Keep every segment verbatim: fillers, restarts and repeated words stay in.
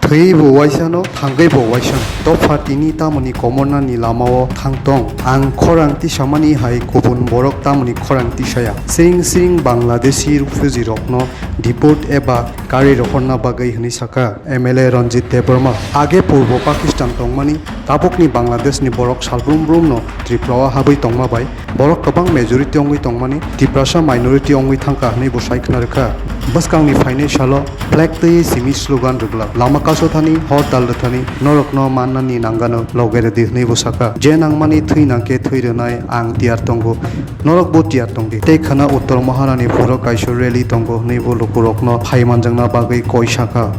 Thwiwi bo waisano, thangwi bo waisano. Dopha tini tamoni komornani lamao thangtong. Ang khorang tisamani hai kubun borok tamoni khorang tisaya. Siring siring Bangladeshi refugee rokno deport eba kari rohorna bagwi hwnwi saka M L A Ranjit Debbarma. Age purbo Pakistan tongmani tabukni Bangladeshni borok salbrum brumno Tripura o habwi tongma bai borok kwbang majority wngwi tongmani, Tiprasa minority wngwi thangkha hwnwi bo sai khna rwkha. Bwskangni phainai salo flag twi simi slogan rwglak, lama kaso thani, hortal rwthani, norokno mannani nangano loge rwdi hwnwi bo sakha. Je nangmani thwi nangkhe thwi rwnai, ang tiyar tongo, norokbo tiyar tongdi. Tei khana Uttor Maharani phuro kaisa rally tongo hwnwi bo lukurokno phai manjakna bagwi koi sakha.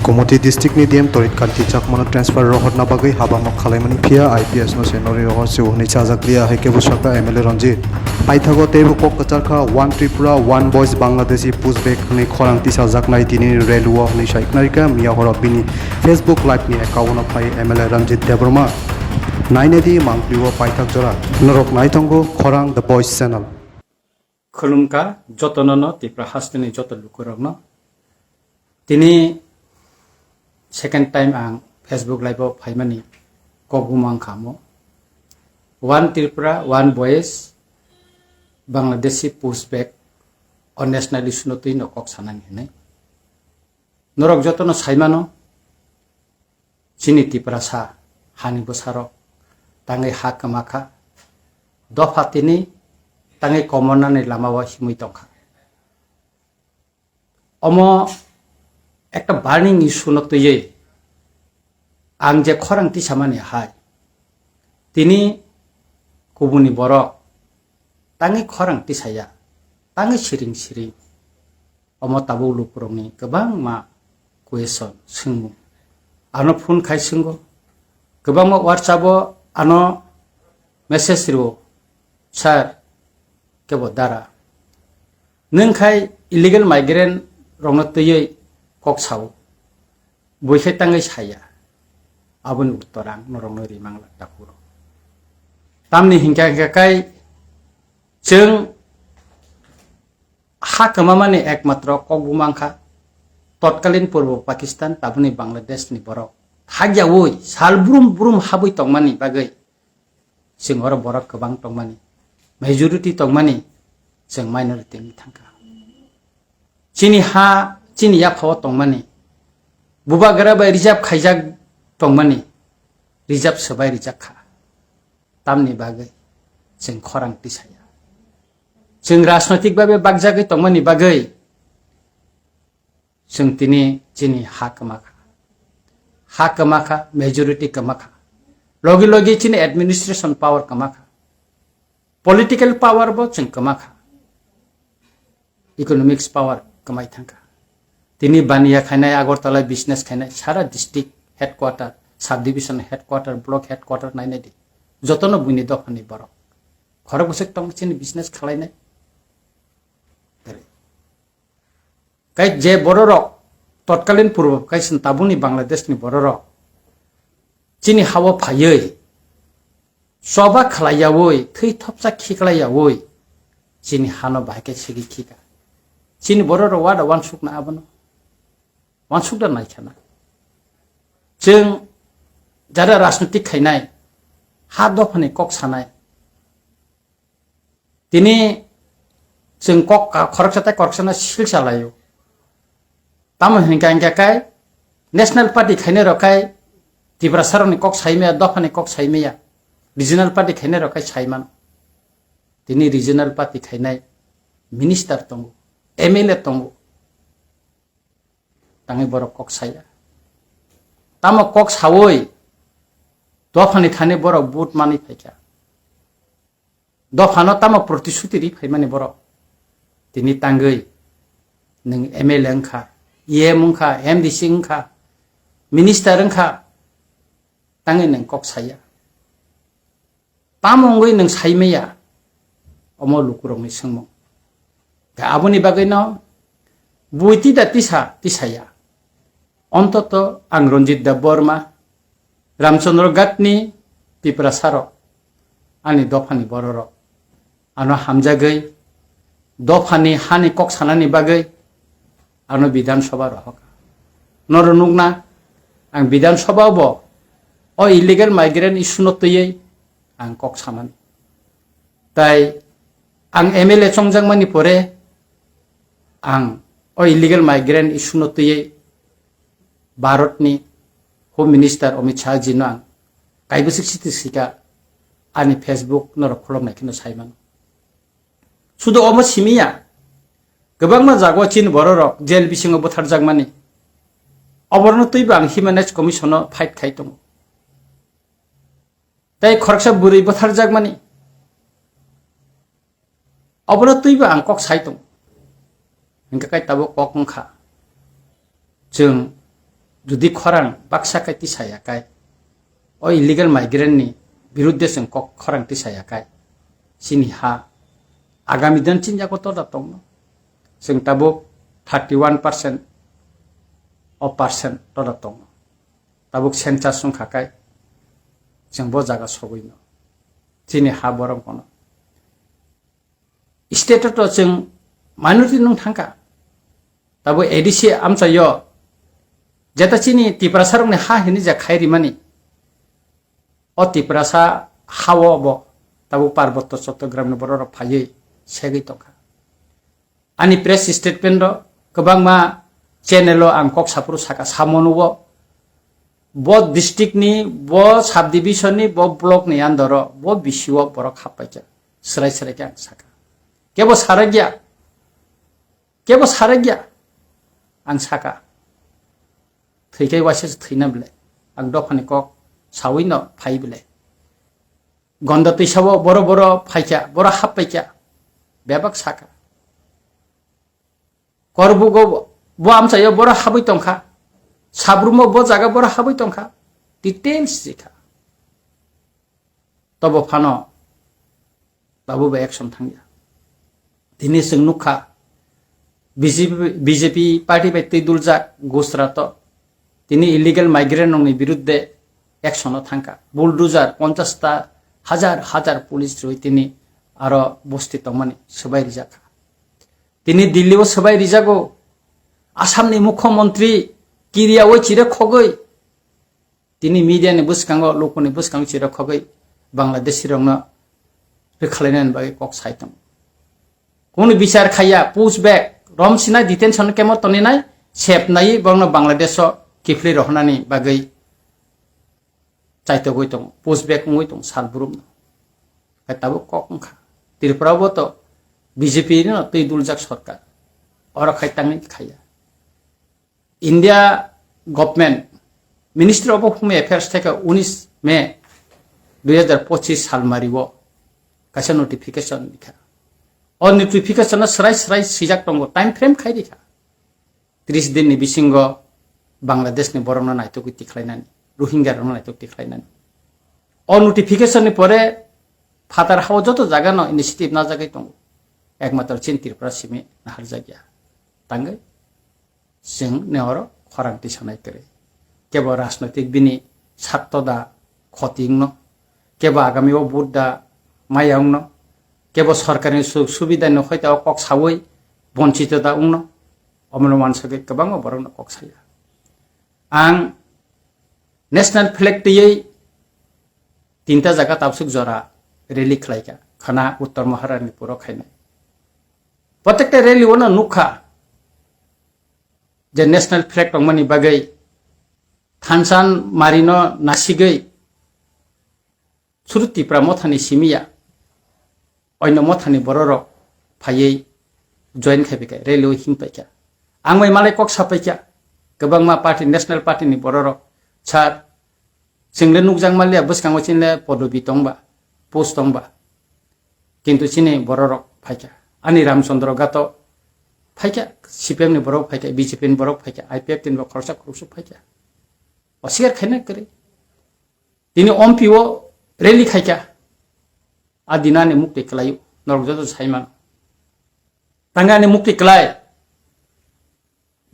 Gomoti district ni D M Torit Kanti Chakmano transfer rohorna bagwi habamo khalaimani, phiya I P S no se nori rohor se hwnwi chajak liya, hai khe bo sakha M L A Ranjit. Paithago teibo kok kwcharkha, One Tripura, One Voice Bangladeshi pushback hwnwi khorang tisajaknai tini rally o hwnwi sai khna rikha, miya horo bini Facebook live ni account o phai M L A Ranjit Debbarma. Nainedi mangpli o paithak jora. Norok naitongo khorang The Voice channel. Khulumkha jotono no Tripura hasteni joto lukurokno. Tini second time ang Facebook live o phaimani kok bumang khamo. One Tripura, One Voice, Bangladeshi pushback o national issue no twi no kok sanani hinwi. Norok jotono saimano, chini Tiprasa hani bwsarok tangwi ha kwma kha, dopha tini tangwi komornani lama o himwi tongkha. Omo ekta burning issue no twiwi ang je khorang tisamani hai, tini kubuni borok tangwi khorang tisaya, tangwi siring siring. Omo tabuk lukurokni kwbangma question, swngmung. Ano phone khai swngo, kwbangma WhatsApp o ano message rwo, "Sir, kebo dara. Nwng khai illegal migrant rokno twiwi kok sao, bui khai tangwi saya." Aboni uttor ang norokno rimang lak takhuk rok. Tamni hinkha hinkha khai chwng ha kwmamani ekmatro kok bumang kha totkalin Purbo Pakistan, tabukni Bangladesh ni borok. Hakyaui sal brum brum habwi tongmani bagwi chwng oro borok kwbang tongmani, majority tongmani, chwng minority wngwi thangkha. Chini ha, chini yaphao tongmani, bubagra bai reserve khaijak tongmani, reserve swbai rijak kha. Tamni bagwi chwng khorang tisaya. Chwng rajnoitik babe bakjagwi tongmani bagwi chwng tini chini ha kwma kha. Ha kwma kha, majority kwma kha. Logi logi chini administration power kwma kha. Political power bo chwng kwma kha. Economics power kwmai thangkha. Tini baniya khainai, Agartala business khainai, sara district headquarter, subdivision headquarter, block headquarter nainai di. Jotono buini dophani borok. Khorok bwswk tong chini business khalainai. Kai je bororok totkalin purbo kaisa tabukni Bangladesh ni bororok chini hao phaiwi choba khlaiyaui, thwi thopsa khiklaiyaui chini hano bahai khe segwi khika. Chini bororok wada wansukna abono? Wansukda naikhana. Chwng jara rajnitik khainai, ha dophani kok sanai, tini chwng kok ka-, khoroksa tei khoroksano sil salaio. Tamo hinkha hinkha khe National Party khainai rok khai Tiprasa rokni kok saimaya, dophani kok saimaya, Regional Party khainai rok khai saimano. Tini Regional Party khainai minister tongo, M L A tongo, tangwi borok kok saya. Tamo kok sawi dophani thani borok vote manwi phaikha. Dophano tamo protisuti ri phaimani borok? Tini tangwi nwng M L A wngkha, E M wngkha, M D C wngkha, minister wngkha, tangwi nwng kok saya. Tamo wngwi nwng saimaya? Omo lukurokni swngmung. Khe aboni bagwino bui tida tisa tisaya. Ontoto ang Ranjit Debbarma, Ramchandra Ghatni Tiprasarok, ani dophani bororok, ano hamjagwi dophani hani kok sanani bagwi ano Bidhan Sabha rohorkha. Norok nukna, Ang Bidhan Sabha bo o illegal migrant issue no twiwi ang kok sanani. Tai ang M L A chongjakmani pore ang o illegal migrant issue no twiwi Bharat ni Home Minister Amit Shah ji no ang kaibwswk siti sika ani Facebook norok kholopnai kheno sai mano. Sudu omo simiya, kwbangma jago chini bororok jail bisingo butharjakmani. Oborno twibo ang Human Rights Commission o fight khai tongo. Tai khoroksa bwrwi butharjakmani. Obono twibo ang kok sai tongo. Hingkha kai tabuk kok wngkha. Chwng jodi khorang baksa kai tisaya kai, o illegal migrant ni birudde chwng kok khorang tisaya kai, chini ha agami din chini yago toda tongno. Chwng tabuk thirty one percent o percent toda tongno. Tabuk census wngkha kai chwng bo jaga sogwino. Chini ha borok bono. State o to chwng minority nung thangkha. Tabo A D C amchaio jeta chini Tiprasa rokni ha hini ja khai rimani. O Tiprasa hao bo tabo Parbotto Chottogramni bororok phaiwi segwi tongkha. Ani press statement o kwbangma channel o ang kok saphuru saka, samono o bo district ni, bo subdivision ni, bo block ni under o, bo B C o borok happaikha, srai srai khe ang saka. Kebo sarakya, kebo sarakya, ang saka. Thwikai waisa se thwina bele, ang dophani kok sawi no phai bele. Gonda twisao boro boro phaikha, boro happaikha, bebak saka. Korbugo bo amchaio boro habwi tongkha, sabrumo bo jaga boro habwi tongkha, details sikha. Tobo phano tabuk bo action thangya. Tini chwng nukha B J P, B J P party bai twi duljak Gujarat o tini illegal migrant rokni birudde action o thangkha. Bulldozer ponchash ta hajar hajar police rwi tini aro bosti tongmani swbai rijakha. Tini Delhi o swbai rijago. Assam ni mukhyamantri kiriyaui chire khogwi tini media ni bwskango, lukuni bwskango chirok khogwi Bangladeshi rokno rwkhalainani bagwi kok sai tongo. Kunu bichar khaiya, push back, rom sinai detention camp o toninai, sep nai borokno Bangladesh o kiphilwi rohornani bagwi chaitogwi tongo, push back wngwi tongo sal brumno. Hai tabuk kok wngkha. Tripura o bo to B J P no twi duljak sorkar. Oro khai tangwi khaiya. India government, Ministry of Home Affairs theke unis May dui hajar pochis salmari o kaisa notification rikha. O notification o srai srai swijak tongo, time frame khai rikha. Tris din ni bisingo Bangladesh ni borok no naitok tikhlainani, Rohingya rok no naitok tikhlainani. O notification ni pore phatar hao joto jaga no initiative najagwi tongo. Ekmatro chin Tripura simi naharjakya. Tangwi chwng ne oro khorang tisanai kwrwi. Kebo rajnoitik bini sakto da khoti wngno, kebo agami o vote da maya wngno, kebo sorkarni sujog subida ni hoita o kok sawi bonchito da wngno, omono wansugwi kwbangma borokno kok saya. Ang national flag twiwi tinta jaga tabsuk jora rally khlaikha, khana Uttor Maharani puro khainai. Protekta rally ono nukha je national flag tongmani bagwi thansan marino nasigwi suru Tipra mothani simiya oino mothani bororok phaiwi join khaibaikha, rally o himpaikha. Ang bai malai kok sapaikha, kwbangma party, national party ni bororok, sir, chwngle nukjak manliya, bwskango chinle podobi tongba, post tongba. Kintu chini bororok phaikha. Ani Ramchandra Gato phaikha, C P M ni borok phaikha, B J P ni borok phaikha, I P F T ni bo khoroksa khoroksa phaikha. Oswikar khaina kwrwi. Tini ompi o rally khaikha. A dinani mukti kwlaio, norok joto saimano. Tangani mukti kwlai.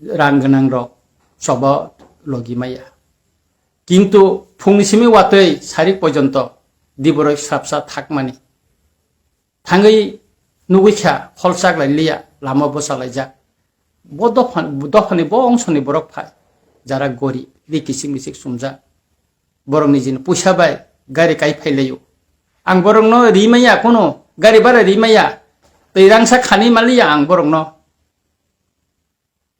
Rang gwnang rok choba logi maya. Kintu phungni simi watwi sarik porjonto diboroi srapsa thakmani. Thangwi nugwi kha, hol chaklai liya, lama bwsa laijak. Bo dopha, dophani bo ongsoni borok phai, jara gorib. ri kisik misik sumjak. Borok nijini puisa bai gari kai phailaio. Ang borokno ri maya, kono gari bara ri maya, tei rangsa khani maliya ang borokno.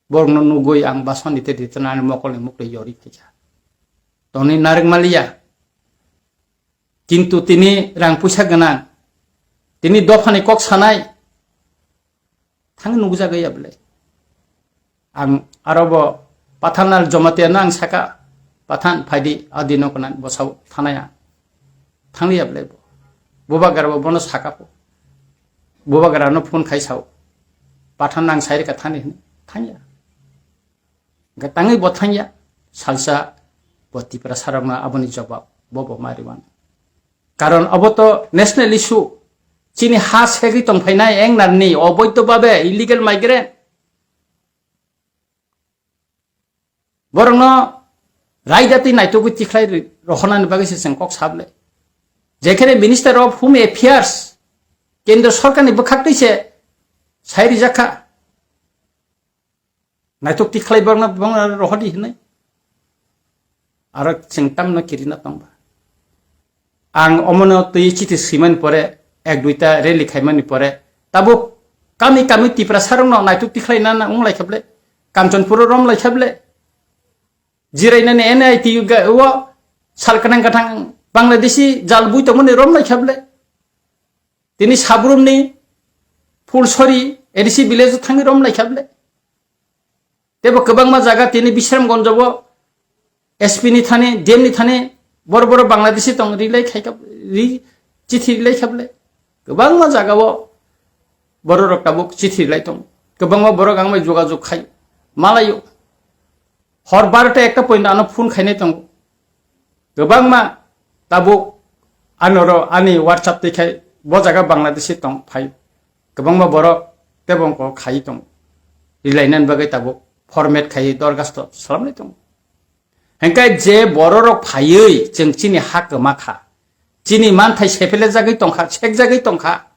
Borokno nugui ang basoni tei ritana ani mokolni mukli yori khaikha. Toni narwk maliya. Kintu tini rang puisa gwnang, tini dophani kok sanai, thang nukjagwi ya bwlai. Ang aro bo Pathan al Jamatia no ang saka, "Pathan phaidi, adino konan bosao thanaya." Thangli ya bwlai bo. Bubagra bo bono saka po. Bubagra no phone khai sao. "Pathan ang sairi ka thani," hwnwi. Thangya. Hwnkhe tangwi bo thangya. Salsa bo Tiprasa rokno aboni jobab bo bo mari mano. Karon obo to national issue. Chini ha segwi tongphainai engnarni oboidho babe illegal migrant. Borokno raida twi naitugwi tikhlai ri-, rohornani bagwi se chwng kok sable. Jekhene Minister of Home Affairs, Kendra Sorkarni bwkhaktwi se sai rijak kha. Naituk tikhlai borokno, borokno rohordi hinwi. Aro chwng tamno kirina tongba. Ang omono twi chithi swimani pore, ek duita rally khaimani pore, tabuk kami kami Tiprasa rokno naituk tikhlai nana wng lai kha ble, Kanchanpur rom lai kha ble, jirainani N I T ga-, o sal kwthang kwthang Bangladeshi jal bui tongmani rom lai kha ble, tini Sabrumni Phulsori A D C village o thangwi rom lai kha ble. Tebo kwbangma jaga tini Bisramganj o S P ni thani, D M ni thani, boro boro Bangladeshi tong rilai khaikha, ri, chithi rilai kha ble. Kwbangma jaga o borok rok tabuk chithi rilai tong. Kwbangma borok ang bai jogajog khai malaio. Hor barota ekta point ano phone khainai tongo. Kwbangma tabuk anoro ani WhatsApp twi khai bo jaga Bangladeshi tong phai. Kwbangma borok tebo wngkok khai tongo. Rilainani bagwi tabuk format khai dorgasto salamnai tongo. Hingkhe je bororok phaiwi chwng chini ha kwma kha, chini manthai sephelejagwi tongkha, sekjagwi tongkha.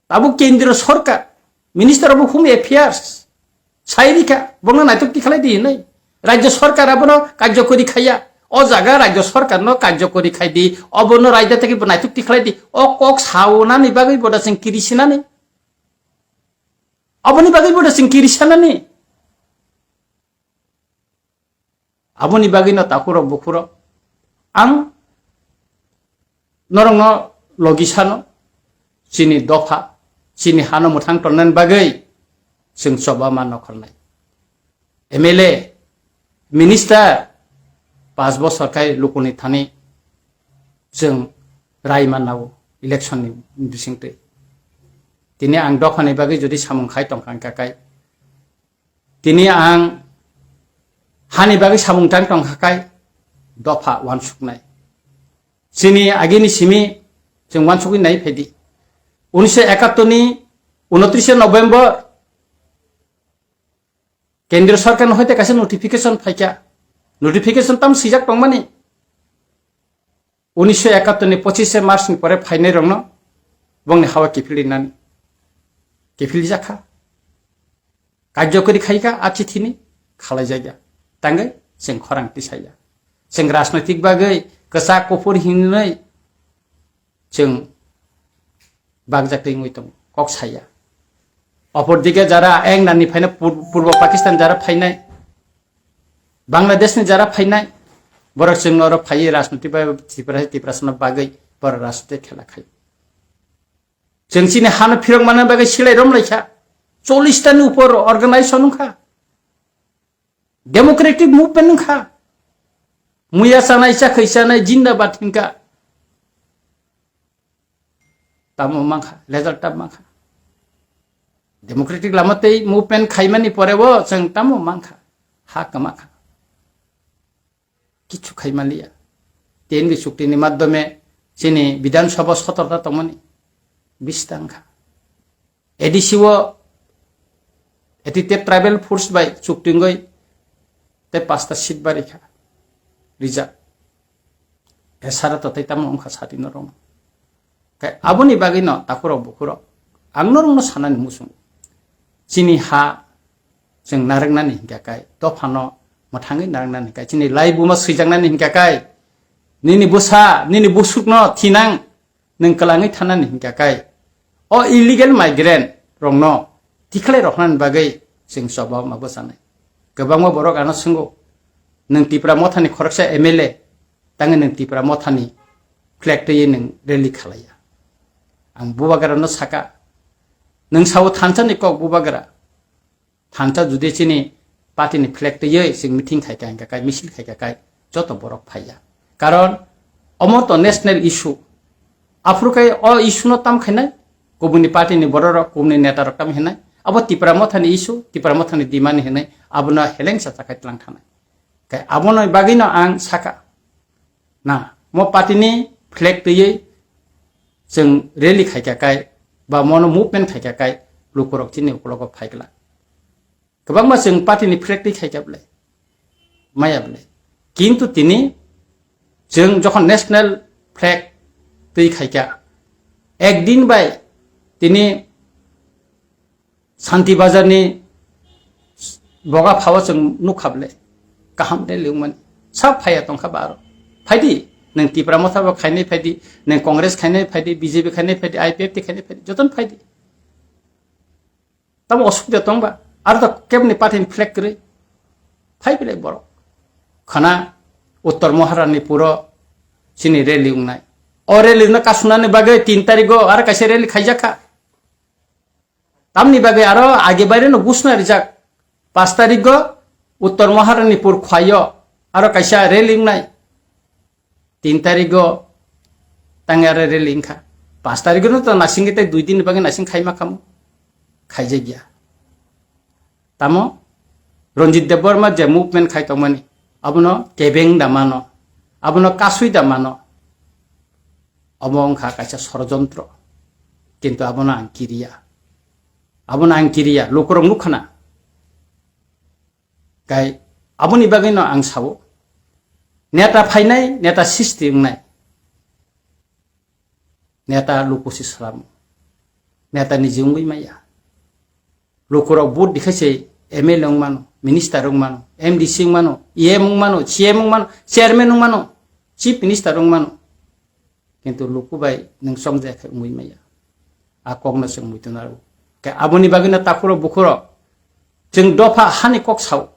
Tabuk Kendriya Sorkar, Minister of Home Affairs, sai rikha, bono naitok tikhalai di hinwi. Rajya Sorkar abono karjokori khaiya. O jaga Rajya Sorkarno karjokori khai di, obono raida tei bo naitok tikhalai di. O kok saunani bagwi boda chwng kiri sinani. Aboni bagwi boda chwng kiri sanani. Aboni bagwino takhurok bukhurok ang norokno logi sano, chini dopha, chini hano mwthang tonnani bagwi chwng choba ma nokhornai. M L A, minister, pas bosor khai lukuni thani chwng rai mannao election ni bisingtwi. Tini ang dophani bagwi jodi samung khai tongkha wngkha kai, tini ang hani bagwi samung tang tongkha kai dopha uansuknai. Chini agini simi chwng uansukwi nai phaidi. Unisho ekattor ni unotrishe November Kendriya Sorkar ni hoite kaisa notification phaikha. Notification tam swijak tongmani. Unisho ekattor ni pochishe March ni pore phainai rokno bongni hawa kiphil rinani. Kiphil jakha. Karjokori khaikha a chithini khalaijakya. Tangwi chwng khorang tisaya. Chwng rajnoitik bagwi kwchak kuphur hinwi chwng bakjak twi wngwi tongo, kok saya. Opor dike jara eng nani phaina pur-, Purbo Pakistan jara phainai, Bangladesh ni jara phainai, borok chwng oro phaiwi rajniti bai Tripura, Tiprasano bagwi borok rajniti khela khai. Chwng chini hano phirok manna bagwi silai rom laikha. Chollish ta ni upor organization wngkha. Democratic movement wngkha. Muya chanai, chakhwi chanai, jindabad hinkha. Tamo mankha, result tamo mankha. Democratic lama tei movement khaimani pore bo chwng tamo mankha, ha kwmakha. Kichu khaimaliya. T N V chukti ni madhyome chini Bidhan Sabha sotorta tongmani bista wngkha. A D C o, eti te tribal force bai chukti wngwi tei pasta seat barikha rijak. Esara to tei tamo wngkha sati norok. Kai aboni bagwi no takhurok bukhurok ang norokno sanani muchung. Chini ha chwng narwknani hinkha kai dophano Mwthangwi narwknani hinkha, chini laibuma swijaknani hinkha kai, nini bwsa, nini busukno thinang, nwng kwlangwi thanani hinkha kai. O illegal migrant rokno tikhlai roknani bagwi chwng choba ma bwchanai. Kwbangma borok ano swngo, "Nwng Tipra Mothani khoroksa M L A, tangwi nwng Tipra Mothani flag twiwi nwng rally khalaiya?" Ang bubagrano saka, nwng sao thansani kok bubagra. Thansa judi chini party ni flag twiwi chwng meeting khai kha, hinkha kai, misil khai kha kai, joto borok phaiya. Karon omo to national issue. Aphuru kai o issue no tam khainai, kubuni party ni borok rok, kubuni neta rok tam hinai. Abo Tipra Mothani issue, Tipra Mothani demand hinai, abono heleng sa chakhai tlang thanai. Kai abono bagwi no ang saka. Na, mo party ni flag twiwi chwng rally khai kha kai, ba mono movement khai kha kai, lukurok chini ukologo phai glak. Kwbangma chwng party ni flag twi khai kha bwlai, maya bwlai. Kintu tini chwng jokhon national flag twi khai kha, ekdin bai tini Santi Bazar ni boga phao chwng nukha bwlai, kaham de liwmani. Sab phaiya tongkha ba aro. Phaidi, nwng Tipra Motha bo khainai phaidi, nwng Congress khainai phaidi, B J P khainai phaidi, I P F T khainai phaidi, jotono phaidi. Tamo osubida tongba, aro to kebni party ni flag kwrwi. Phai bwlai borok. Khana Uttor Maharani puro chini rally wngnai. O rally no kasunani bagwi tin tarigo aro kaisa rally khaijakha. Tamni bagwi aro age baire no gusna rijak. Pash tarigo Uttor Maharani pur khwaio aro kaisa rally wngnai. Tin tarigo tangwi aro rally wngkha. Pash tarigo no to nasingwi tei dui din ni bagwi nasing khaima khamu. Khaijakya. Tamo Ranjit Debbarma je movement khai tongmani, abono kebeng da mano, abono kasui da mano. Omo wngkha kaisa sorojontro. Kintu abono ang kiriya. Abono ang kiriya, lukurok nukhana. Kai aboni bagwino ang sao, neta phainai, neta sisti wngnai. Neta lukusi salamo. Neta niji wngwi maya. Lukurok vote dikhai se M L A wngmano, minister wngmano, M D C wngmano, E M wngmano, C M wngmano, chairman wngmano, chief minister wngmano. Kintu luku bai nwng chongjak khe wngwi maya. A kokno chwng muitu narwk. Khe aboni bagwino takhuro bukhuro chwng dopha hani kok sao.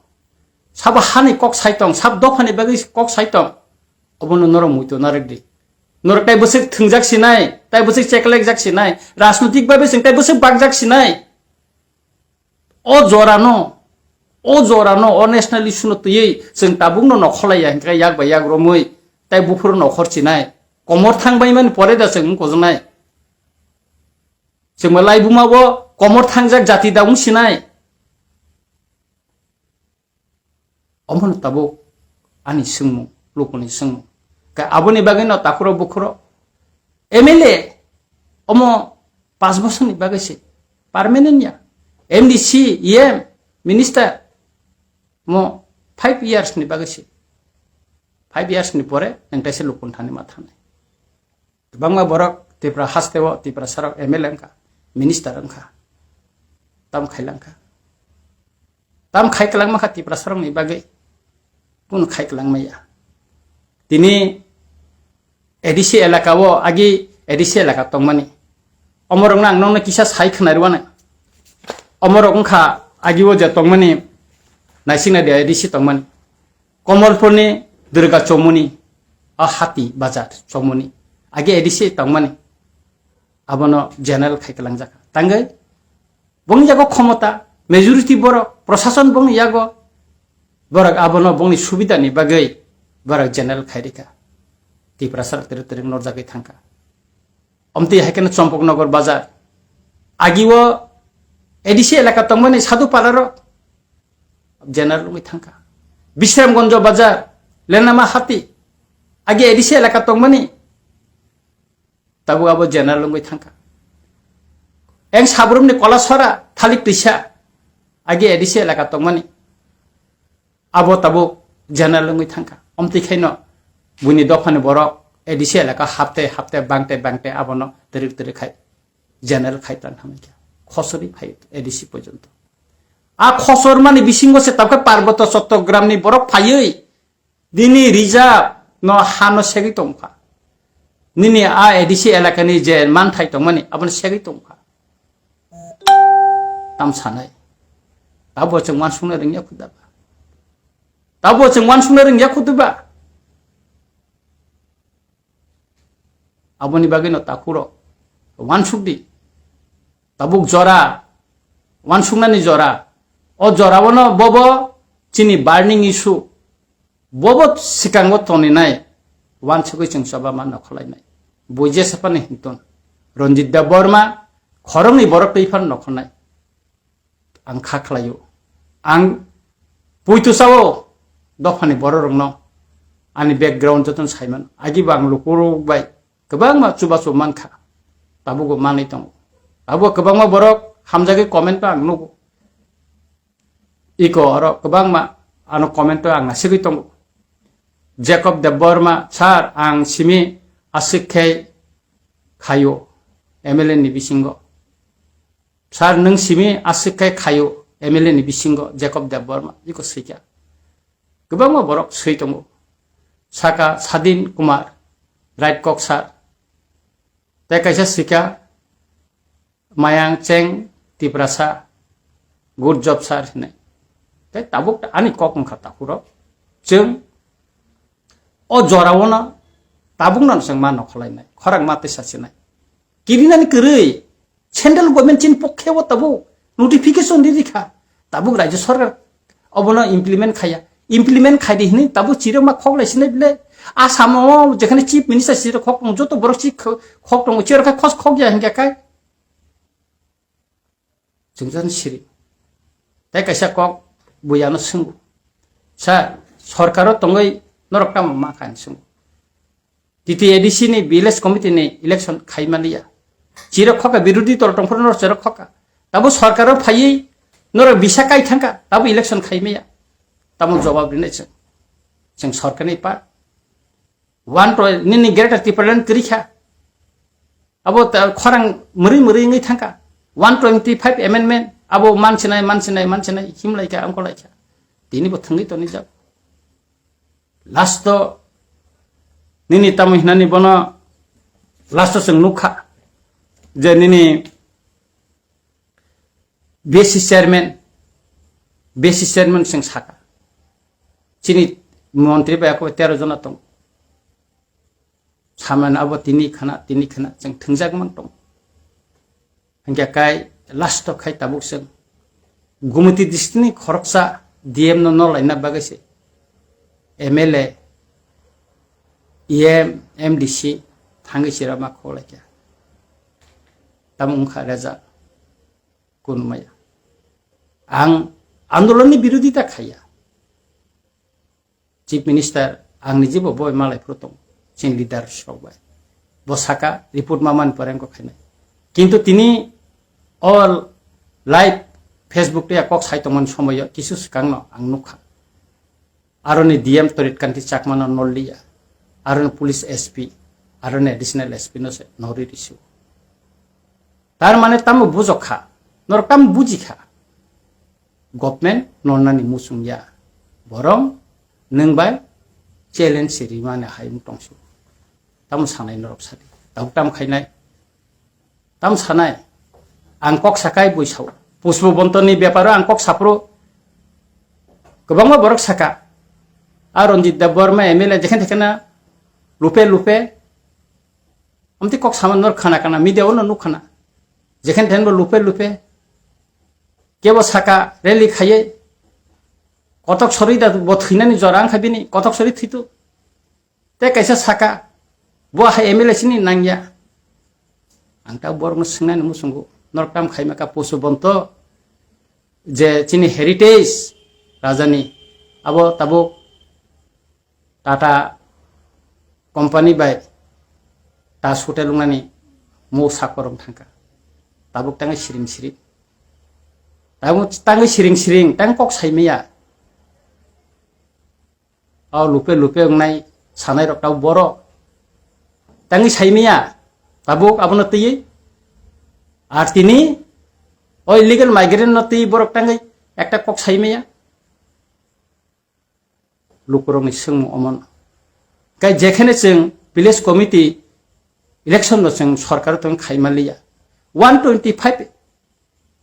Sabo hani kok sai tong, sab dophani bagwi kok sai tong. Obono norok muitu narwk di. Norok tai bwswk thwngjak sinai, tai bwswk cheklekjak sinai, rajnotik babe chwng tai bwswk bakjak sinai. O jorano, o jorano, o national issue no twiwi chwng tabukno nokholaiya hinkhe yak bai yak romwi tai buphuru nokhor chinai. Komor thang baimani pore da chwng wngkojnai. Chwngma laibuma bo komor thangjak jati da wng sinai. Omono tabuk ani swngmung, lukuni swngmung. Khe aboni bagwino takhuro bukhuro M L A omo panch bosorni bagwi se permanent ya. M D C, E M, minister mo five years ni bagwi se. Five years ni pore nwng taisa lukun thani ma thanai. Kwbangma borok Tripura hasteo Tiprasarok M L A wngkha, minister wngkha, tam khailangkha. Tam khai kwlangma kha Tiprasarokni bagwi, kunu khai kwlangma ya. Tini A D C elaka o agi A D C elaka tongmani. Omorokno ang nokno kisa sai khwnarwano. Omorok wngkha agi o je tongmani, naisingna de A D C tongmani. Komolpurni Durga Chomoni, a Hati Bazar Chomoni, age A D C tongmani, abono general khai kwlangjak. Tangwi bongni yago khomota, majority borok, prosason bongni yago, borok abono bongni subidani bagwi borok general khai rikha. Tiprasa tere tere norjagwi thangkha. Omtwi hai kheno Champaknagar Bazar, agi o A D C elaka tongmani Sadhu Pararo, general wngwi thangkha. Bisramganj Bazar, Lenama Hati, agi A D C elaka tongmani, tabuk abo general wngwi thangkha. Eng Sabrumni Kolasora, Thalik Twisa, agi A D C elaka tongmani, abo tabuk general wngwi thangkha. Omtwi khaino buini dophani borok A D C elaka hapte hapte bangte bangte abono twrwk twrwk khai general khai tlang thangkha. Khosori phai A D C porjonto. A khosor mani bisingo se tabkhe Parboto Chottogramni borok phaiwi nini reserve no hano segwi tongkha. Nini a A D C elakani je manthai tongmani abono segwi tongkha. Tam sanai. Tabo chwng wansukna rwngya khuda ba. Tabo chwng wansukna rwngya khuda ba. Aboni bagwino takhurok wansukdi. Tabuk jora, wansuknani jora. O joraono bobo chini burning issue. Bobo sikango toninai wansugwi chwng choba ma nokholainai. Bui jesaphani hintun. Ranjit Debbarma khoroknwi borok twi phano nokhonai. Ang kha khlaio. Ang puitu sao dophani bororokno ani background jotono saimano. Agibo ang lukurok bai kwbangma chubachu mankha. Tabugo manwi tongo. Abo kwbangma borok hamjagwi comment-o ang nugo. Iko oro kwbangma ano comment-o ang nasigwi tongo. Jacob Debbarma, "Sir, ang simi aswk khe khaio M L A ni bisingo." Sir, nwng simi aswk khe khaio M L A ni bisingo Jacob Debbarma, iko swikha. Kwbangma borok swi tongo. Saka Sadin Kumar, right kok sir. Tei kaisa swikha Mayang Cheng Tiprasa, good job sir hinwi. Tei tabuk ani kok wngkha takhurok. Chwng o joraono tabukno chwng ma nokholainai, khorang ma tei sachinai. Kirinani kwrwi, central government chini pokhe o tabuk notification ri rikha. Tabuk Rajya Sarkar obono implement khaya. Implement khaidi hinwi tabuk chirok ma khoklai sinai bile. Asamo jekhane chief minister chirok khok tongo, joto borok chi kho-, khok tongo, chirok khai khos khok ya hinkhe kai. Chwngjan siri. Tei kaisa kok buiyano swngo. Sa sorkaro tongwi norok tamo ma kha hinwi swngo. T T A D C ni village committee ni election khai maliya. Chirok khoka birodhi dol tongphuru norok chirok khoka. Tabo sorkaro phaiwi norok bisa kai thangka, tabo election khai maya. Tamo jawab rinai chwng. Chwng sorkarni part. One to nini Greater Tipraland kwrwi kha. Abo ta-, khorang mwrwi mwrwi wngwi thangka. One twenty five amendment abo mansinai, mansinai, mansinai, himlaikha, angkolaikha. Tini bo thangwi toni jak. Last o nini tamo hinani bono last o chwng nukha je nini B S C chairman, B S C chairman chwng saka. Chini montri bai ako tero jona tong. Saman abo tini khana, tini khana chwng thwngjak mang tong. Hingke kai last o khai tabuk chwng Gumoti district ni khoroksa D M no nolaina bagwi se M L A, E M, M D C thangwi chirama kholaikha. Tamo wngkha result. Kunumaya. Ang andolonni birodita khaiya. Chief Minister, ang ni jibo boi malai phuru tong, chini leader rok bai. Bo saka report ma man pore ko khainai. Kintu tini all live Facebook te kok sai tongmani somoyo kisu swkang no ang nukha. Aroni D M Torit Kanti Chakma no nolliya. Aroni police S P, aroni additional S P no se nori risu. Tar mane tamo bujok kha, norok tamo buji kha. Government nornani muchung ya. Borong nwng bai challenge se rimani hai wng tongsu. Tamo sanai norok sadi. Tabuk tamo khainai. Tamo sanai. Ang kok sakai bui sao. Pushpo Bontoni beparo ang kok sapro. Kwbangma borok saka. A Ranjit Debbarma M L A jekhen tekhena lupe lupe. Amtwi kok sama nor khana kana media ono nuk khana. Jekhen thenbo lupe lupe. Kebo saka rally khaiye. Kotok sori da bo thwinani jora wngkha bini. Kotok sori thwitu. Tei kaisa saka, bo hai M L A sini nangya. Ang ta borokno swngnani muchungo, norok tam khaima ka Pushpo Bonto, je chini heritage rajani, abo tabuk Tata company bai Taj Hotel wngnani mo sakor wng thangkha. Tabuk tangwi siring siring. Tabuk tangwi siring siring, tang kok saimaya. O lupe lupe wngnai sanai rok tau borok. Tangwi saimaya, tabuk abono twiwi. Ar tini o illegal migrant no twiwi borok tangwi Ekta kok sai maya. Lukurokni swngmung omono. Kai jekhene chwng village committee election no chwng sorkar tong khai manliya. One twenty five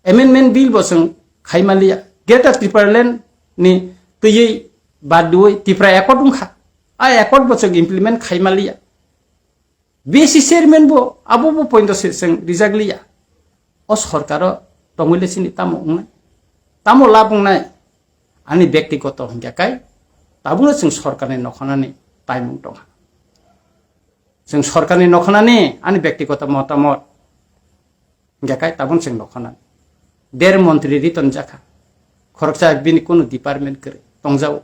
amendment bill bo chwng khai manliya. Greater Tipraland ni twiwi bad diwi Tipra accord wngkha. A accord bo chwng implement khai manliya. B C chairman bo abo bo point se chwng rijak liya. O sorkaro tongwi le chini tamo wngnai? Tamo lab wngnai? Ani bektigoto hingya kai tabukno chwng sorkarni nokhanani taimung tongha. Chwng sorkarni nokhanani ani bektigoto motamot hingya kai tabun chwng nokhanani. Der montri riton jakha. Khoroksa bini kunu department kwrwi tongjao.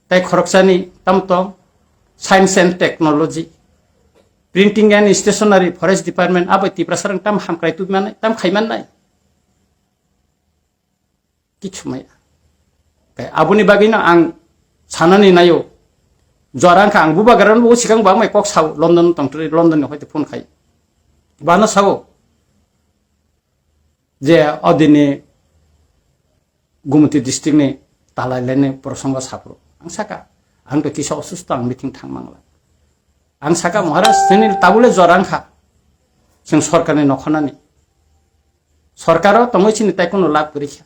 Tai khoroksani tam tong science and technology, printing and stationery, forest department, abo Tiprasarang tam hamkrai tubimannai, tam khaiman nai. Kichu maya. Kai aboni bagwino ang sanani nayo. Jora wngkha ang bubagrano bo sikang bangmai kok sao, London tongtwrwi, London ni hoite phone khai. Bano sao. Je odini Gumti district ni talai leni prosongo sapro. Ang saka, ang to kisa osusto, ang meeting thang mangla. Ang saka, Maharaj, chini tabule jora wngkha. Chwng sorkarni nokhanani. Sorkaro tongwi chini tai kono lab kwrwi kha.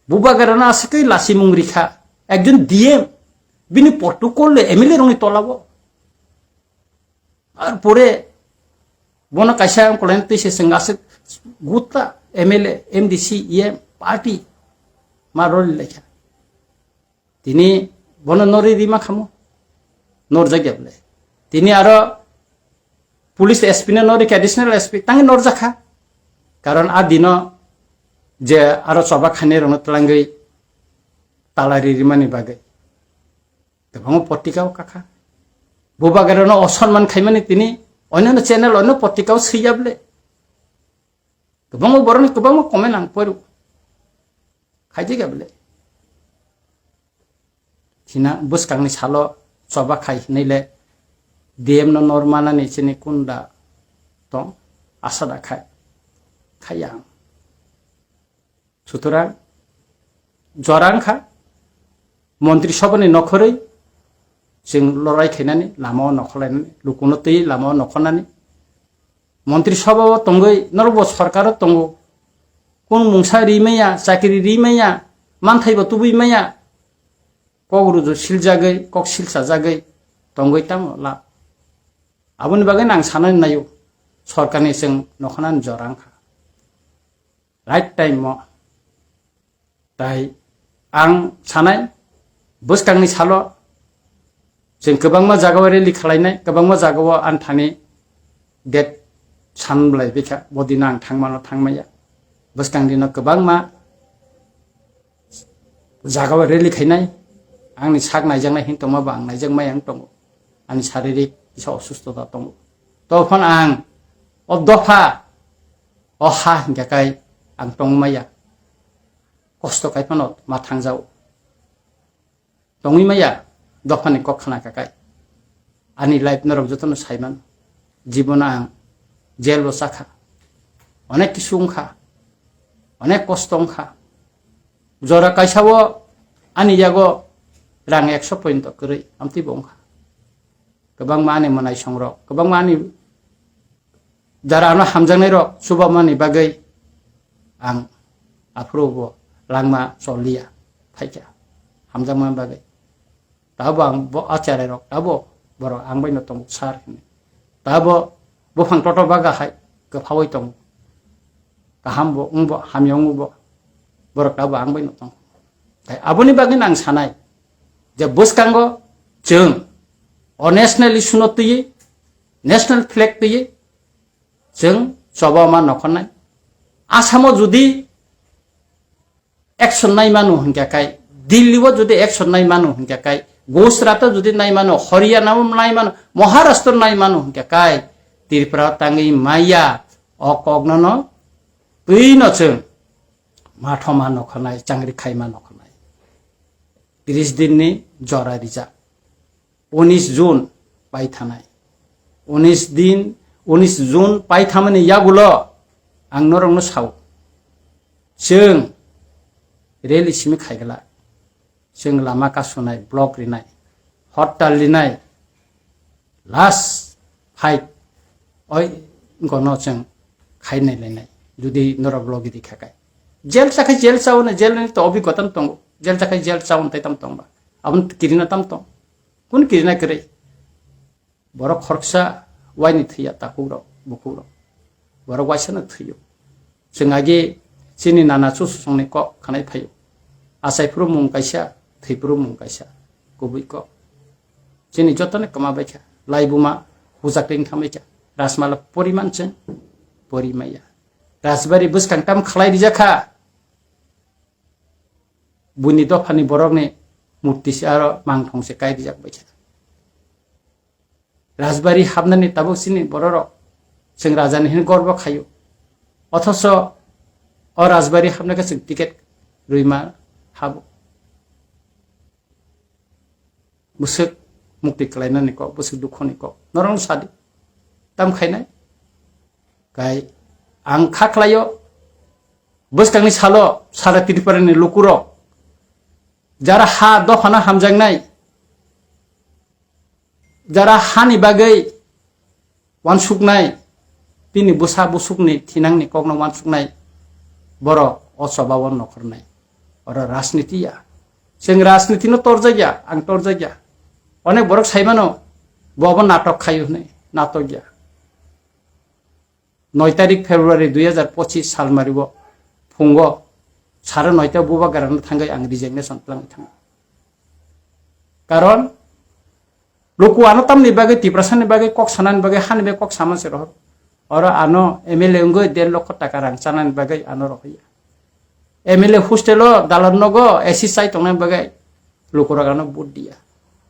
Bubagrano aswkwi lasimung rikha. Ekjon D M, bini protocol le M L A rokni tolao. Ar pore bono kaisa ang kolain twi se chwng aswk gutta M L A, M D C, E M, party ma roli laikha. Tini bono nori rima khamo, norjak ya bole. Tini aro police S P no nori kha, additional S P tangi norjak kha. Karon a dino je aro choba khainai rokno twlangwi talai ri rimani bagwi. Kwbangma potrika o kakha. Bubagrano osonman khaimani tini onyono channel, onyo potrika o swiya bole. Kwbangma borokni kwbangma comment ang poiro. Khaijak ya bole. China bwskangni salo choba khai hinwi le D M no normanani chini kunda tong asa da khai. Khaiya ang. Sutorang jora wngkha, Montri Sabhani nokhorwi chwng lorai khainani, lamao nokhorlainani, lukuno twi lamao nokhornani. Montri Sabhao tongwi norokbo sorkaro tongo. Kung mungsa ri maya, chakri ri maya, manthaibo tubui maya, kok ruju siljagwi, kok silsajagwi tongwi tamo lab. Aboni bagwi ang sanani naio, sorkarni chwng nokhornani jora wngkha. Right time o. Tai ang sanai, bwskangni salo chwng kwbangma jagao rally khwlainai, kwbangma jagao ang thani date san bwlai bikha, bo dino ang thangmano thangmaya. Bwskang dino kwbangma jagao rally khainai, angni sak naijaknai hin tongma bo ang naijakmaya wng tongo. Ani saririk kisa osustota tongo. Tophon ang o dopha, o ha hinkhe kai ang tongmaya. Kosto kai phano ma thangjao. Tongwi maya dophani kok khna kha kai. Ani life norok jotono saiman. Jibono ang jail o chakha. Onek kisu wngkha. Onek kosto wngkha. Jora kaisa o ani yago rang ekso point kwrwi amtwi bo wngkha. Kwbangma ani mwnaisong rok, kwbangma ani jara ano hamjaknai rok chubamani bagwi ang aphuru bo langma choliya phaikha hamjakmani bagwi. Tabo ang bo acharai rok tabo borok ang bai no tongo sir hinwi. Tabo buphang toto baga hai kwphaui tongo. Kaham bo wng bo hamya wng bo borok tabo ang bai no tongo. Tai aboni bagwi no ang sanai je bwskango chwng o national issue no twiwi, national flag twiwi chwng choba ma nokhornai. Asamo jodi action nai mano hinkhe kai, Delhi o jodi action nai mano hinkhe kai, Gujarat o jodi nai mano, Haryana o nai mano, Maharashtra o nai mano hinkhe kai, Tripura tangwi maya o kokno no twi no chwng mathoma nokhornai, changri khaima nokhornai. Tris din ni jora rijak. Unis June paithanai. Unis din, unis June paithamani yagulo ang norokno sao. Chwng rally simi khaigwla. Chwng lama kasunai, block rinai, hortal rinai, last fight oi gono chwng khainai lainai. Judi norok logi di khakai. Jail chakhai jail chaono, jail ni to obhi gotan tongo. Jail chakhai jail chaono tai tam tongba. Abon kirina tam tong. Kun kirina kwrwi. Borok khoroksa waini thwiya takukrok, bukukrok. Borok waisano thwiyo. Chwng agi chini nana chususongni kok khanai phaio. Achai phuru mung kaisa, thwi phuru mung kaisa. Kubui kok. Chini jotoni kwma baikha. Laibuma hujak ring thambaikha. Rajmala poriman chwng porimaya. Rajbari bwskang tam khlai rijakha. Buini dophani borokni murti se aro mangthong se kai rijak baikha. Rajbari hapnani tabuk chini bororok chwng rajani hwnwi gorbo khaio. Othoso o Rajbari hapnakhe chwng ticket rwima habo. Bwswk mukti kwlainani kok, bwswk dukhoni kok. Norokno sadi. Tam khainai? Kai ang kha khlaio. Bwskangni salo sara Tripurani lukurok jara ha dophano hamjaknai, jara hani bagwi wansuknai, bini bwsa busukni thinangni kokno wansuknai borok o chobao nokhornai. Oro rajniti ya. Chwng rajnitino torjakya, ang torjakya. Onek borok saimano, bo obo natok khaio hwnwi, natok ya. Noi tarik February dui hajar pochis salmario phungo sare noita bubagrano thangwi ang resignation twlangwi thango. Karon luku ano tamni bagwi, Tiprasani bagwi, kok sanani bagwi, hani bagwi kok sama se rohor. Oro ano M L A wngwi der lokho taka rang chanani bagwi ano rohorya. M L A hostel o dalan nogo A C chai tongnani bagwi lukurok ano vote diya.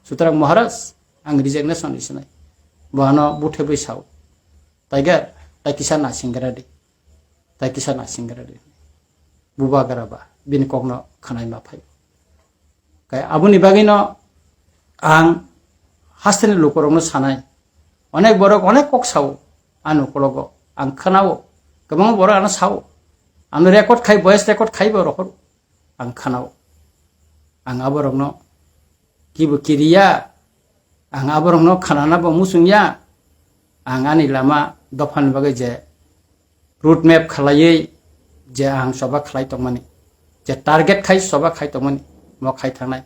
Sutrang Maharaj, ang resignation risinai. Bo ano buthe bwi sao. Tiger, tai kisa nasingra di. Tai kisa nasingra di. Bubagra ba, bini kokno khanai ma phai. Kai aboni bagwino ang hasteni lukurokno sanai. Onek borok onek kok sao, ani ukologo ang khanao. Kwbangma borok ano sao. Ano record khai, voice record khai bo rohor. Ang khanao. Ang aborokno kibo kiriya, ang aborokno khanana bo muchungya. Ang ani lama dophani bagwi je road map khlaiwi je ang choba khlai tongmani, je target khai choba khai tongmani, mo khai thangnai.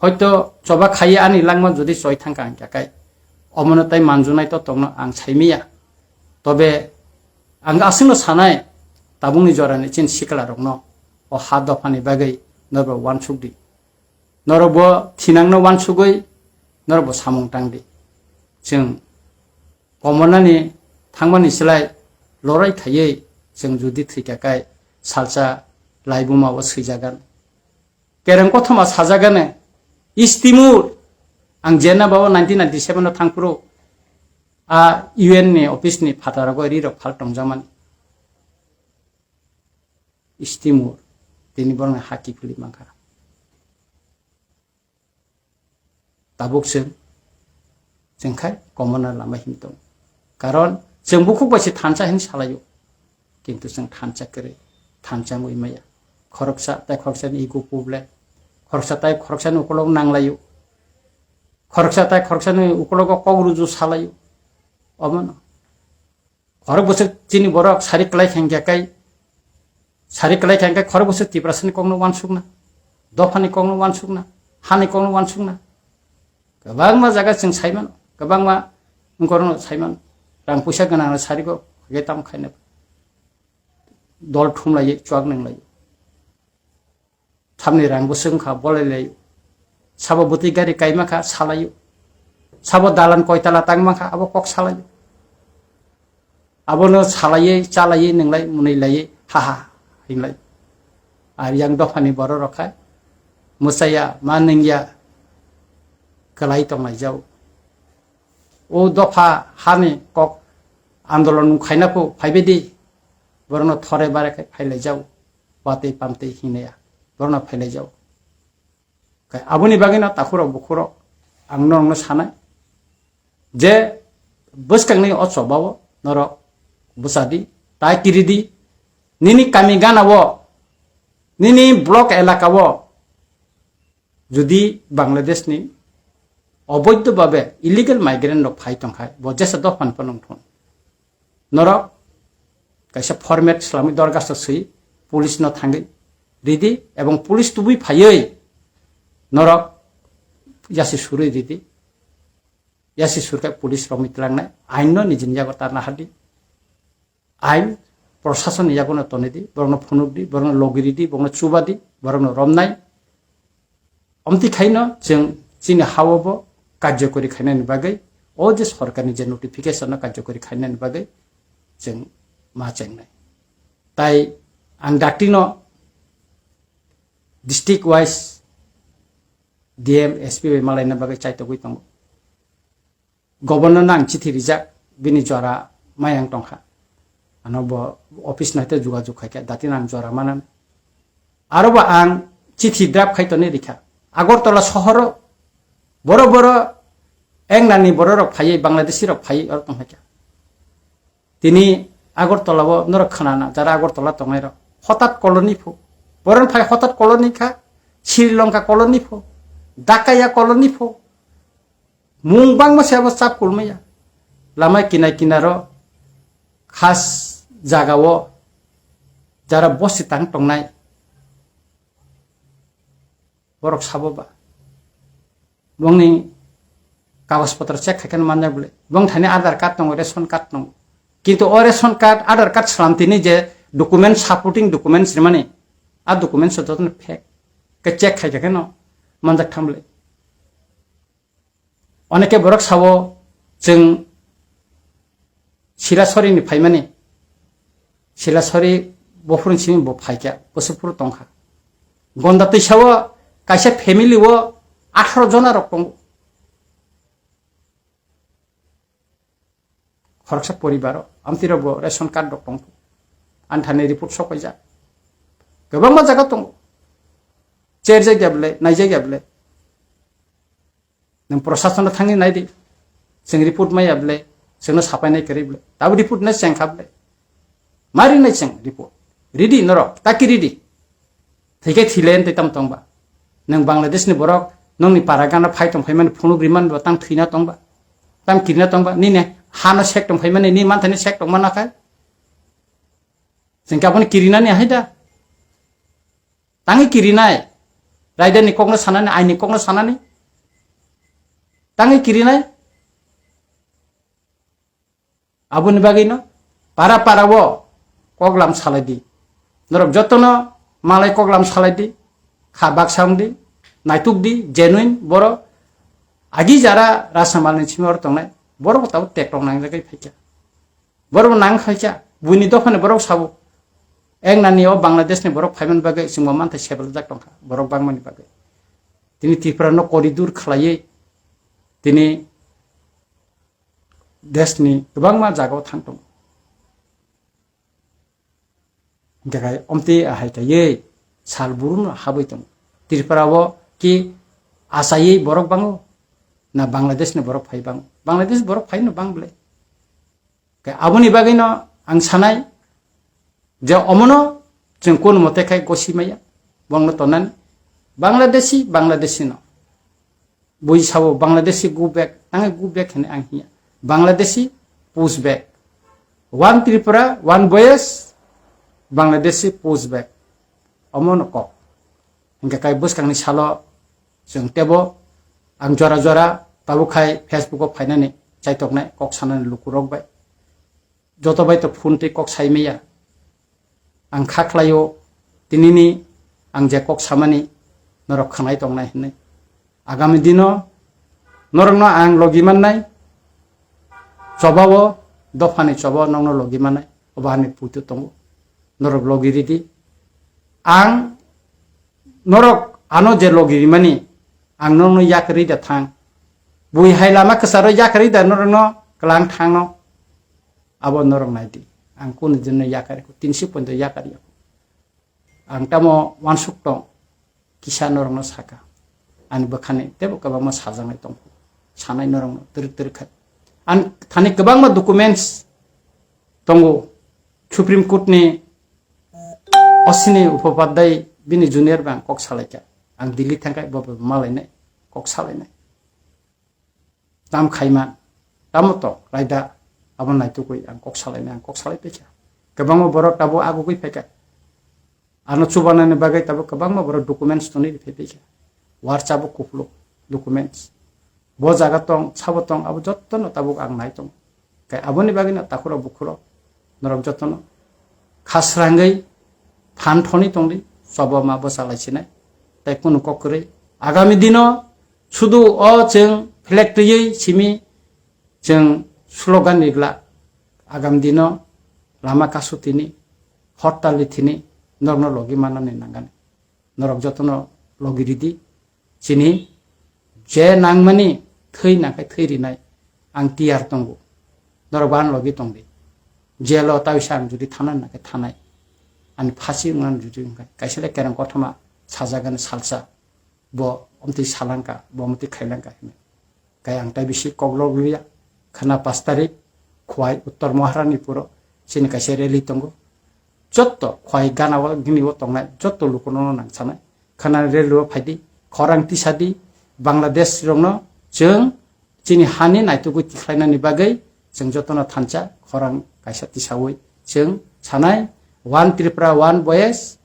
Hoito choba khaiwi ani langma jodi choi thangkha ang khe kai, omono tai manjunai to tongno ang saimiya. Tobe ang aswkno sanai, tabukni jorani chini siklarokno o ha dophani bagwi norbo uansuk di. Norok bo thinangno uansugwi norok bo samung tang di. Chwng komornani thangmani slai lorai khaiwi chwng jodi thwikha kai salsa laibuma o swijagan. Kereng kothoma sajagane, East Timor, ang jena bao nineteen ninety-seven o thangphuru a U N ni office ni phataro goi rirok phal tongjakmani. East Timor, tini borokni ha kiphilwi mankha. Tabuk chwng, chwng khai komorna lama him tongo. Karon chwng bukhuk bai se thansa hini salaio, kintu chwng thansa kwrwi, thansa wngwi maya. Khoroksa tai khoroksani ego problem, khoroksa tai khoroksani ukolog nanglaio, khoroksa tai khoroksani ukologo kok ruju salaio. Omono. Khorok bwswk chini borok sari kwlai kha hwnkhe kai, sari kwlai kha hwnkhe khorok bwswk Tiprasani kokno uansukna, dophani kokno uansukna, hani kokno uansukna. Kwbangma jaga chwng saimano, kwbangma wngkorokno saimano. Rang puisa gwnangno sari kok hwnkhe tamo khaina. Dol thumlaiwi chuak nanglaio. Thamni rang bwswk wngkha bolai laio. Sabo bwtwi gari kaima kha salaio. Sabo dalan koitala tangma kha abo kok salaio. Abono salaiwi chalaiwi nwnglai mwnwi laiwi ha ha hinlai. Ar yang dophani borok rok khai mwchaya ma nungya kwlai tonglai jao. O dopha hani kok andolon khaina phu phaibai di. Borokno thore bare khai phailai jao. Watwi pamtwi hinaya borokno phailai jao. Kai aboni bagwino takhurok bukhurok ang norokno sanai je bwskangni o chobao norok bwsa di, tai kiri di, nini kami gana o Nini block elaka o jodi Bangladesh ni oboidho babe illegal migrant rok phai tongkhai, bo jesa dophani phano wngthun. Norok kaisa format swlamwi dorgasto swi police no thangwi ridi, ebong police tubui phaiwi norok yasi surwi ridi. Yasi surkhe police rok mitlangnai, ain no nijini yago tarna hadi. Ain prosason ni yago no tonidi, borok no phunuk di, borok no logi ridi, borok no chuba di, borok no romnai. Omti khaino chwng chini hao bo karjokori khainani bagwi, o je sorkarni je notification no karjokori khainani bagwi chwng ma chengnai. Tai ang dakti no district wise D M, S P bai malaina bagwi chaitogwi tongo. Governor no ang chithi rijak, bini jora mayang tongkha. Ano bo office no haite jogajog khaikha, dati no ang jora manan. Aro bo ang chithi draft khai tonwi rikha. Agartala sohoro boro boro engnani bororok phaiwi, Bangladeshi rok phaiwi oro tongkha. Tini Agartala o norok khnana, jara Agartala tongnai rok. Hotat colony pho. Boron phai hotat colony kha, Sri Lanka colony pho, Dakaya colony pho. Mung bangma se abo chap kulmaya. Lama kinai kinaro khas jaga o jara bosi tang tongnai. Borok sabo ba. Bongni kagoj potro check khai khe manjak bole. Bong thani Aadhaar card tongo, ration card tongo. Kintu o ration card, Aadhaar card salam tini je document, supporting documents rimani, a documents jotono fake. Ke check khai khe no manjak thang bole. Oneke borok sabo chwng Silasori ni phaimani. Silasori bophuruni simi bo phaikha, bwswkphuru tongkha. Gonda twisao kaisa family o atharo jona rok tongo. Khoroksa poribaro amtwi rok bo ration card rok tongkha. Anthani report sokoijak. Kwbangma jaga tongo. Cherjak ya bwle, naijak ya bwle. Nwng prosason no thangwi nai di. Chwng report maya bwle, chwngno sapai nai kwrwi bwle. Tabo report no cheng kha bwle. Mari nai chwng report. Ridi norok, taki ridi. Thikhe thile ntwi tam tongba. Nwng Bangladesh ni borok nongni para gana phai tong phaimani phunuk rimani bo tang thwina tongba. Tam kirina tongba. Nini hano sek tong phaimani, ni manthani sek tong mana khai. Chwng khe abono kirinani hai da. Tangwi kirinai. Raida ni kokno sanani, aini kokno sanani. Tangwi kirinai. Aboni bagwino para para o koklam salai di. Norok jotono malai koklam salai di. Kha baksa wng di. Naituk di, genuine boro. Agi jara rasamalni simi oro tongnai. Boro bo tabuk tek rok nangjagwi phaikha. Borok nang khaikha, buini dophani borok sabo. Engnani o Bangladesh ni borok phaimani bagwi chwngbo manthai sebelajak tongkha, borok bangmani bagwi. Tini Tripura no koridur khlaiwi, tini desh ni kwbangma jaga o thang tongo. Hingkhe khai omtwi ahai kaiwi sal buru no habwi tongo. Tripura o ki achaiwi borok bango, na Bangladesh ni borok phai bango? Bangladesh borok phai no bang bwle. Khe aboni bagwino ang sanai je omono chwng kunu mote khai gosi maya, bongno tonani. Bangladeshi, Bangladeshi no. Bui sabo Bangladeshi go back, tangwi go back hwnwi ang hiya. Bangladeshi push back. One Tripura, one voice, Bangladeshi push back. Omono kok. Hingkhe kai bwskangni salo chwng tebo ang jora jora tabuk khai Facebook o phainani chaitoknai kok sanani lukurok bai. Joto bai to phone tei kok sai maya. Ang kha khlaio tinini ang je kok samani norok khwnai tongnai hwnwi. Agami dino norokno ang logi mannai, chobao dophani chobao nokno logi mannai, obo ani puitu tongo. Norok logi ridi. Ang norok ano je logi rimani, ang norokno yak rida thang. Bui hai lama kwcharo yak rida norokno kwlang thangno. Abo norok nai di. Ang kunu dinno yakar ko, tinsi pointo yakar ya. Ang tamo wansuk tong, kisa norokno saka. Ani bwkhani tebo kwbangma sajaknai tong. Sanai norokno twrwk twrwk kha. Ang thani kwbangma documents tongo. Supreme Court ni Ashwini Upadhyay bini junior bai ang kok salaikha. Ang Delhi thangkha, bo bo malainai, kok salainai. Tam khaiman, tamo to raida, abo naitugwi ang kok salainai, ang kok salai paikha. Kwbangma borok tabuk agugwi phaikha. Ano chubanani bagwi tabuk kwbangma borok documents tongwi phaipaikha. Warcha bo kuphuluk documents. Bo jaga tong, sabo tong, abo jottono tabuk ang nai tongo. Kai aboni bagwino takhurok bukhurok norok jottono khasrangwi phan thoni tongdi, chobo ma bwsa lai sinai. Tai kunu kok kwrwi. Agami dino sudu o chwng flag twiwi simi chwng slogan rigla. Agami dino lama kasu tini, hortal ni thini, norokno logi manani nangani. Norok jotono logi ridi. Chini je nangmani thwi nangkhe thwi rinai ang tiyar tongo. Norok bo ano logi tongdi. Jelo taisa ang judi thanani nangkhe thanai. Ani phasi wngna judi wngkha. Kaisa le kereng kothoma sajagani salsa. Bo omtwi salangka, bo omtwi khailangka hinwi. Kai ang tai bisi koklok liya. Khana pas tarik, Khwai Uttor Maharani puro. Chini kaisa rally tongo. Jotto Khwai gana o gini o tongnai, jotto lukuno no nang sanai. Khana rally o phaidi, khorang tisadi, Bangladesh rokno chwng chini hani naitugwi tikhlainani bagwi chwng jotono thansa khorang kaisa tisawi chwng sanai, One Tripura, One Voice,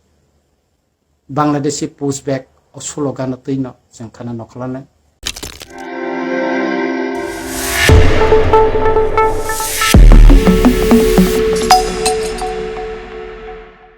Bangladeshi pushback o slogan no twi no chwng khana nokholanai.